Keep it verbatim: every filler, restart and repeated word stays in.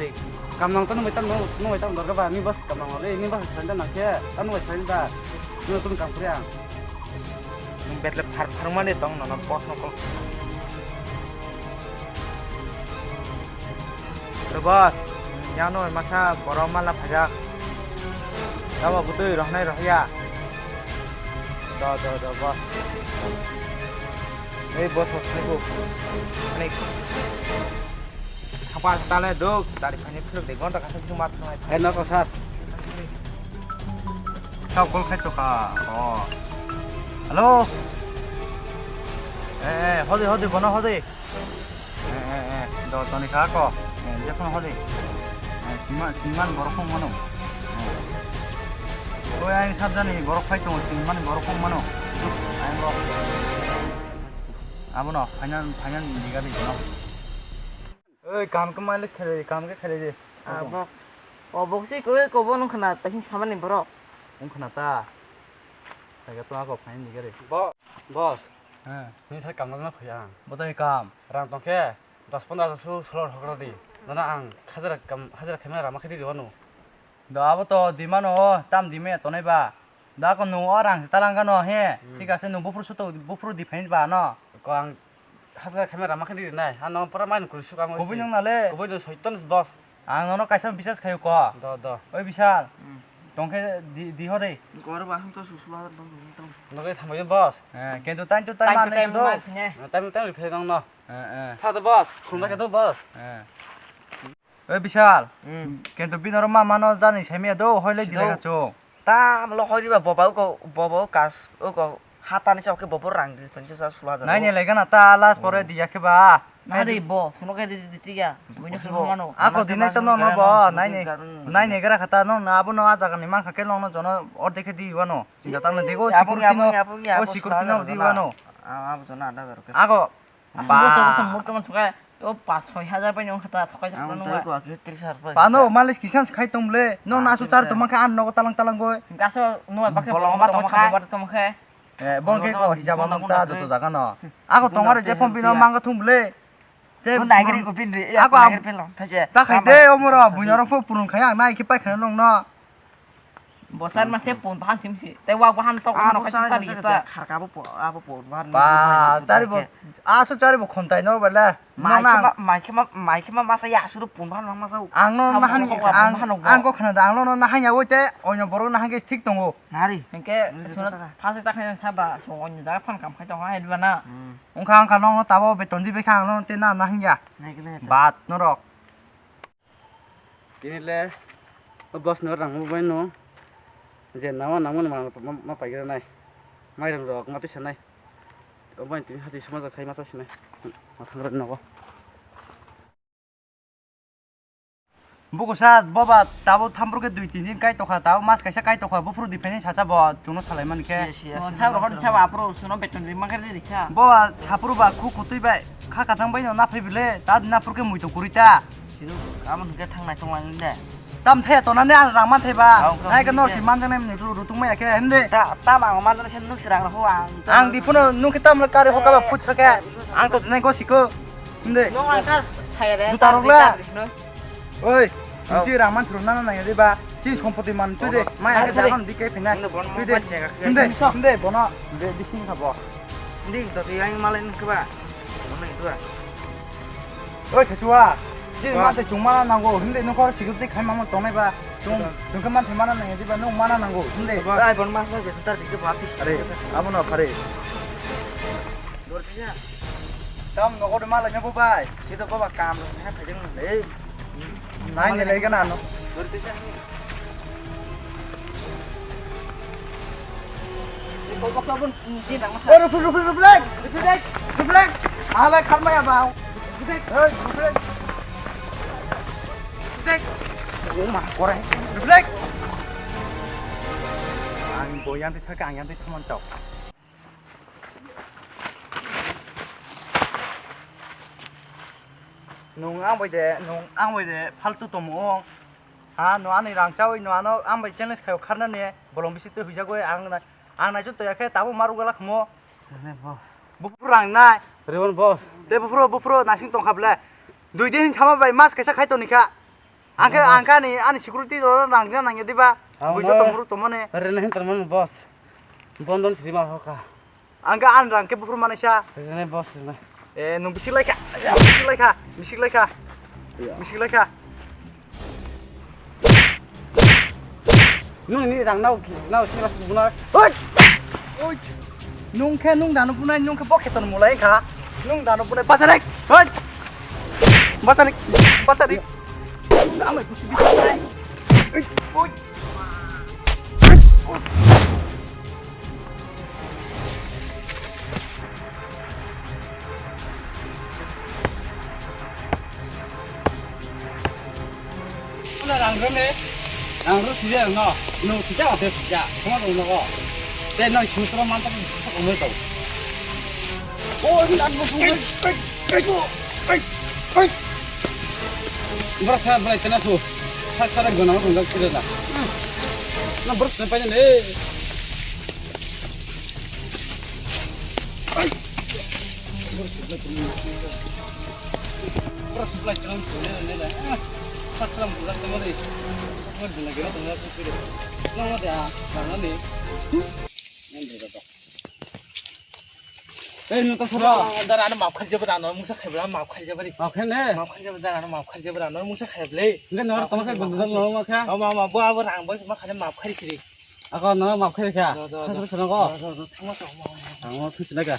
sari. Kam nang to nungbai tamo, nungbai tamo dorga ba, ni boss kam nang le, ni boss sanda nang khe, ta nungbai sanda, nung tun kam kuri ang. Nung betle phar phar mani tong nono boss no call. Rebos, yano masa borok mala phajak. Tamo butui rohnai rohya. Do, do, do, boss. Ei, boss, boss, naibu. Ani. Thapa tale duk, dari phani philok de, gonta kasa bisu mat thangnai. Hai, nokho, sir. Sab gol khai toka. Oh. Hello. Eh, eh, hodi, hodi, bono hodi. Eh, eh, eh, do, toni kha ko. Eh, jekhono hodi. Eh, sima, siman borok phung mano. Eh. Oi, ang sabjani borok phai tongo, siman borok phung mano. Ang bo. Abono, final, final liga di bono. Oi, kam khe malik khere, kam khe khere di. Abo. O boksi koi ko bono khna, takin samani borok. Ung khna ta. Saga to ako final liga di. Bo, boss. He. Ni thai kam na phai ang. Bo tai kam. Rang tong khe dos pondro hajar su solor hokra di. Nana ang hajira kam, hajira khaimani rama khe di wano. Do abo to di mano, tam di me tonai ba. Da ko no o rang talang gano he. Hmm. Thik ase no bufru suto bufru di phain ba no. Ko ang hajira khaimani rama khe di nai. Ano pura main kuri suk ang. Kubui nang nale. Kubui no soiton boss. Ang nono kaisa bisas khayo ko. Do, do. Oi Bishal. Hmm. Tongkhe di, di hore. Gor ba hang to susu ba tong tong. Noge thambai boss. Eh, kento time to time Time to mane time do. Ma phine. Eh, time to time phai nang no. Eh, eh. Tha do boss. Khumba khe do boss. Eh. Oi Bishal. Hmm. Kento binoro ma mano jani saimia do, hoi lai Sido. Dilai kachung. Ta amlo hoi riba boba ko, boba kas ko. Hatani chao khe bobo rang di, phansa sa sula jalo. Nai ne laigana ta last pore Oh. Diya khe ba. Nadi bo, suno khe di, di, di, tiga. Buino Busi suno bo. Mano. Ako Ano dinai to no, no, bo, nai ne, nai ne gara khata no, na abo no a jaga ni mangkha khe no, no, jono orde khe di wano. Chinta tang na dego, Aboni, security no, aboni, aboni, o abo security sula no jalo di na. Wano. A-, abo jono ada jalo khe. Ako, Ba. Ba. Bo so, so, mut kaman thokai. O pas soi hajar pai nong khata thokai Ang sakno tei nungba. Ko akhe tris hajar pai. Pano malis kisan khai tong ble. No Ah, na su char tris hajar. Tong khe an nogo talang talang goi. Gaso nungba bakhe Bolong bolong ba tong tong kha. Kha. Ba tong khe. Eh, bong khe ko hijab Bolong nong ta bolong joto jaga no. Ako bolong tong are je phone pin no mang thung ble. Te Ko nagri ko pin ri. Ako Ako am- nagri pin lo. Thaje. Ta khai de omoro bunyarok pho purun khai ang nai khe pai khana nong no. Bosar ma se pun bahan thim si. Tei wak bahan tok bahan abo kai chari ta. Kharka abo po, abo po bahan. Ba, chari bo. Aso chari bo khontai no bele. Mai khe ma, mai khe ma, mai khe ma masa ya suru pun bahan masa. Ang no nahani ang, ang ko khna da ang no nahani ya oite oino boro nahani thik tongo. Nari. Hingke suna phase ta khaina saba so oino jaga phan kam khai tongo hai bana. Ungkha angkha no tabo beton di bekha ang no te na nahani ya. Bat norok. Tini le o boss no rang bai no je nama nama ma ma pai gira nai. Mai rang rok ma pisa nai. O bai tini hati sama ja khai ma ta sinai. Ma thang rok nogo. Buku sa boba tabo thampur ke dui tin din kai tokha tabo mas kaisa kai tokha bufuru di pheni sacha bo chungno salai man khe. Sa rok sa apro suno beton ri ma khe ri kha. Boba sapuru ba khu kutui bai kha kachang bai no na phai bile ta na pur ke mui to kuri ta. Sidu, amo hingke thang nai tong lai de. Tam the to nani ang rang man the ba. Nai ke no si man jang nai ru ru tung mai ke hende. Ta, ta ma man jang sen nuk sirang ro ang. Ang di puno nuk tam la kare hoka ba phut sake. Ang to nai go siko. Hende. No ang ka saya de. Juta rok la. Oi, tui rang man thuru nana nai de ba. Tin sompoti man tu de. Mai ang jahan di ke phina. Tu de. Hende, hende bono de di king khabo. Hindi to yang malai nuk ba. Bono itu ba. Oi, Khachua, je ma se chungma nango, hindi nokor security khai mamo tongnai ba. Chung, chung ke man themana nang, di ba nung mana nango, hindi. Ba, ai bon mas na je tar dik ba pi. Are, amo no phare. Dor kaya. Tam nokor ma la nyabo bai. Sito baba kam lo, ha phajang le. Nai ne le gana no. Dor kaya. Oi, ruprik, ruprik, ruprik, ruprik, ruprik. Alai kharmaya ba. Ruprik, oi, ruprik. Ruprik. Oh, ma, kore. Ruprik. Ang bo yang thaka, ang yang thaman tau. Nung ang bai de, nung ang bai de, faltu tomo. Ha, no ani rang chawi, no ano ang bai challenge khayo kharna ne, bolong bisi twi huijagoi ang na. Ang naichuk toya khe tabuk maru gala khmo. Rene boss. Bufru rang nai. Ribon boss. Te bufru, bufru naising tongkha ble. Dui din sama bai mas kaisa khai toni kha. Ang khe, ang khe ani, ani security ro rang dia nang ya diba. Bui joto muru tomone. Rene hin terman boss. Bondon sima hoka. Ang khe ani rang khe bufru manaisa. Rene boss rene. Eh, nung bisik lai kha. Bisik lai kha. Bisik lai kha. Bisik lai kha. Nung ni rang nau ki, nau sila suguna. Oi! Oi! Nung khe nung dano punai, nung khe bok kheton mulai kha. Nung dano punai, bacharik! Oi! Bacharik! Bacharik! Nung dano pusi bisik lai. Oi! Oi! Wala rang rwne, rang rw sijak no, nwng sijak ate sijak, tongma rw nogo. Tei nwng sutro mantok sijak omoi tong. O, ini aku sungguh. Bro, saya boleh kena su. Saya, saya guna orang gak kira lah. Nah, bro, sampai nih. Ai. Bro, supply terus, ne, ne, ne. Ah, pas lang bulan tengah deh. Supply bulan kira tengah tuh sudah. Nang ada, nang ada. Nang ada. Ei, nang tak sabar. Dara ano maaf kharijaba, ano mungsa khaibla maaf kharijaba ri. Maaf khaine? Maaf kharijaba, dara ano maaf kharijaba, ano mungsa khaible. Nge nor tama khe gundam no ma kha. Ama, ama, bo abo rang bo ma khane maaf kharisi ri. Ako no maaf kharikha. Do, do, do. Khasro khasro ko. Do, do, do. Thangma to, ama, ama. Thangma khisi na kha.